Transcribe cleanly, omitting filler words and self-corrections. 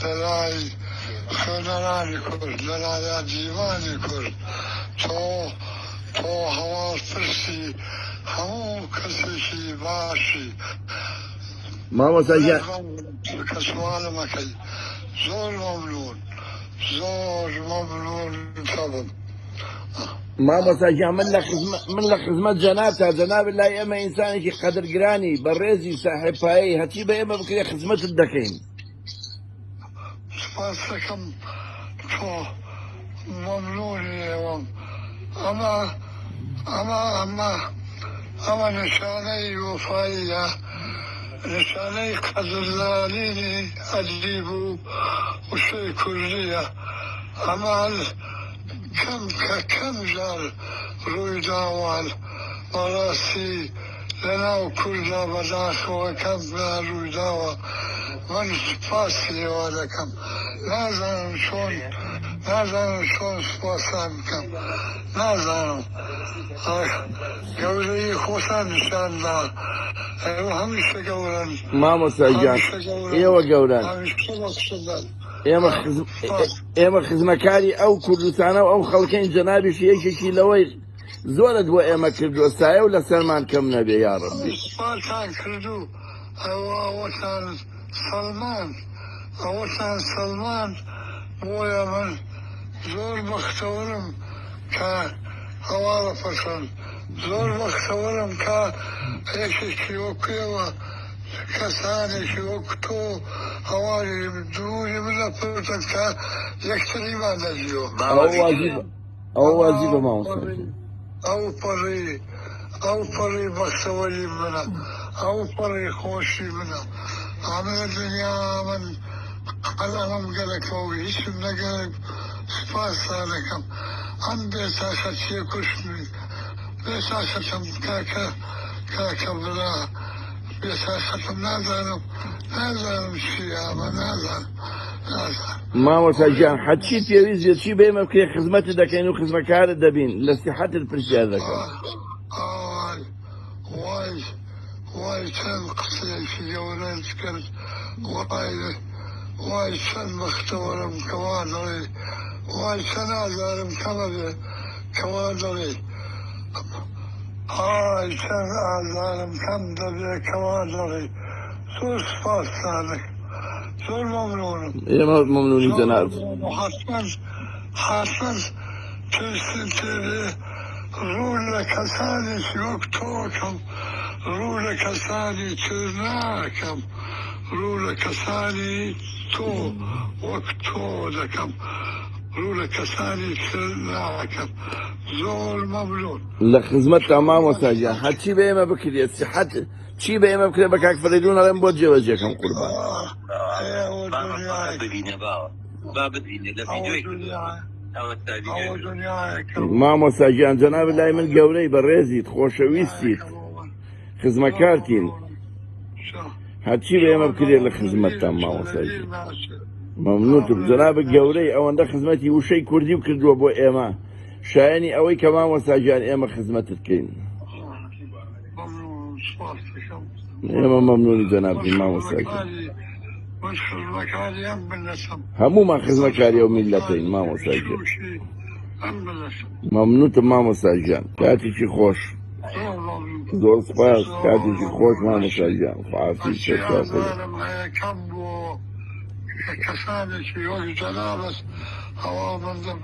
لەلای خوێنەرانی کورد، لەلای ئەدیبانی کورد. تۆ تۆ هەواڵ پرسی هەموو کەسێکی باشی. مامۆستا گیان. کە سوالم ئەکەی زۆر مەمنون زۆر مەمنون تەبم. مامۆستا گیان من لە خزمەت من لە خزمەت جەنابتا جەنابت لای ئێمە ئینسانێکی قەدرگرانی بەڕێزی ساحێب پایەی هەرچی بە ئێمە بکرێ خزمەتت دەکەین. سوپاس دەکەم تۆ مەمنونی ئێوەم ئەمە ئەمە ئەمە ئەمە نیشانەی وەفاییە نیشانەی قەدرزانینی ئەدیب و وشەی کوردیە ئەمە کەم کە کەم جار ڕووی داوە بەڕاستی لەناو کوردا بەداخەوە کەم جار ڕووی داوە من سوپاسی ئێوە دەکەم نازانم چۆن نازانم چۆن سوپاستان بکەم نازانم گەورەیی خۆتان نیشان دا ئێوە هەمیشە گەورەن مامۆستا گیان هەمیشە گەورەن ئێوە گەورەن هەمیشە بەخشندەن ئێمە خزم ئێمە خزمەکاری ئەو کوردستانە و ئەو خەڵکەین جەنابیش یەکێکی لەوەی زۆرت بۆ ئێمە کردووە سایە و لەسەرمان کەم نەبێ یاڕەبی. سوپاتان کردو ئەوە ئەوەتان سەلماند ئەوەتان سەلماند بۆیە من زۆر بەختەوەرم کە هەواڵە پەسەند زۆر بەختەوەرم کە یەکێکی وەکو ئێوە کەسانێکی وەک تۆ هەواڵی دووری من ئەپرسن کە یەکتریمان نەدیوە. ئەوە واجبە ئەوە واجبە مامۆستا گیان. ئەو پەڕی ئەو پەڕی بەختەوەری منە ئەو پەڕی خۆشی منە ئەمە لە دنیا من هەر ئەمەم گەرەکە و هیچم نەگەرەک سوپاستان ئەکەم ئەم بێتاقەتیە کوشتمی بێتاقەتم کاکە کاکە برا بێتاقەتم نازانم نازانم چیە ئەمە نازانم نازانم. مامۆستا گیان هەرچی پێویست بێت چی بێمە بکرێ خزمەتت دەکەین و خزمەکارت دەبین لە سیحەتت پرسیار دەکەم. ئای وای وای چەند قسەیەکی گەورەت کرد وای وای چەند بەختەوەرم کە وا دەڵێی وای چەند ئازارم کەمە بێ کە وا دەڵێی ئای چەند ئازارم کەم دەبێ کە وا دەڵێی زۆر سوپاستان دەکەم زۆر مەمنونم. ئێمە مەمنونی جەنابت. حەتمەن حەتمەن پێویستم پێ بێ ڕوو لە کەسانێکی وەک تۆکەم ڕوو لە کەسانی تر ناکەم ڕوو لە کەسانی تۆ وەک تۆ دەکەم ڕوو لە کەسانی تر ناکەم زۆر مەمنون. لە خزمەتتا مامۆستا گیان هەرچی بە ئێمە بکرێت سیحەت چی بە ئێمە بکرێت بە کاک فەرەیدون ئەڵێم بۆت جێبەجێکەم قوربان. مامۆستا گیان جەنابت لای من گەورەی بەڕێزیت خۆشەویستیت خزمەکارتین هەرچی بە ئێمە بکرێت لە خزمەتتان مامۆستا گیان مەمنونتم جەنابت گەورەی ئەوەندە خزمەتی وشەی کوردی و کردووە بۆ ئێمە شایەنی ئەوەی کە مامۆستا گیان ئێمە خزمەتت بکەین. ئێمە مەمنونی جەنابتین مامۆستا گیان. هەموومان خزمەکاری ئەو میللەتەین مامۆستا گیان. مەمنونتم مامۆستا گیان کاتێکی خۆش. زۆر سپاس کاتێکی خۆش مامۆستا گیان خواحافیز سەرچاو خۆش. کەسانێکی وەک جەنابت هەواڵ بەندە.